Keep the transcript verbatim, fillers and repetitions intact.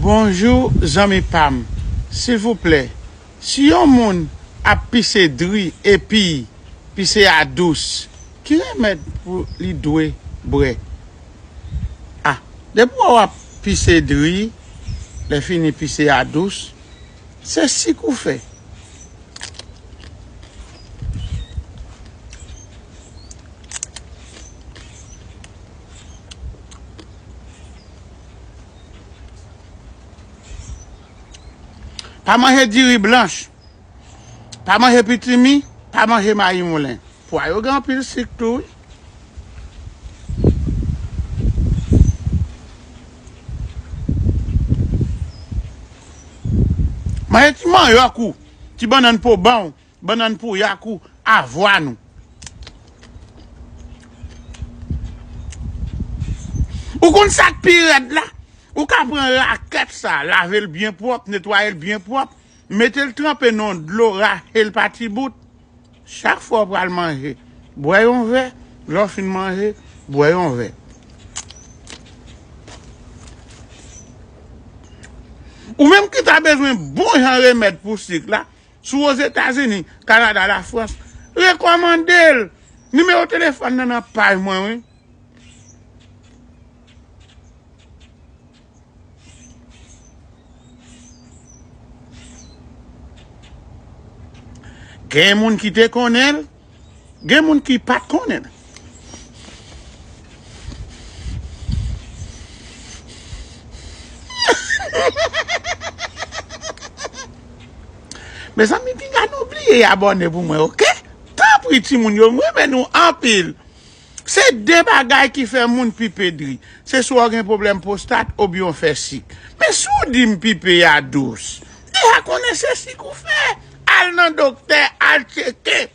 Bonjou zanmi pa m. Silvouplè, si yon moun ap pise dri epi pise a dous, ki remèd pou li dwe bwè? A, depi w ap pise dri, lè fini pise a dous, se sik ou fè. Pa manje diri blanch. Pa manje pitimi, pa manje mayi moulen. Pwa yo gen anpil sik tou, wi. Manje ti manyòk ou, ti bannann po ban w, bannann pouyak ou, avwàn ou. Ou konn sa k pi rèd la? Ou ka pran rakèt sa, lave l byen pwòp, netwaye l byen pwòp, mete l tranpe nan dlo, rache l pa ti bout. Chak fwa w pral manje, bwè yon vè, lè w fin manje, bwè yon vè. Ou menm ki ta bezwen bon jan remèd pou sik la, si w Ozetazini, Kanada, Lafrans, rekòmande l. Nimewo telefòn nan nan paj mwen, wi. Gen moun ki te konnen l, gen moun ki pa t konnen l. Mezanmi, pinga nou bliye abòne pou mwen, oke? Tanpri, timoun yo, m renmen nou anpil. Se de bagay ki fè moun pipe dri. Se swa w gen pwoblèm pwostat oubyen w fè sik. Men si w di m pipe a dous, deja konnen se sik ou fè. Al nan doktè, al tcheke.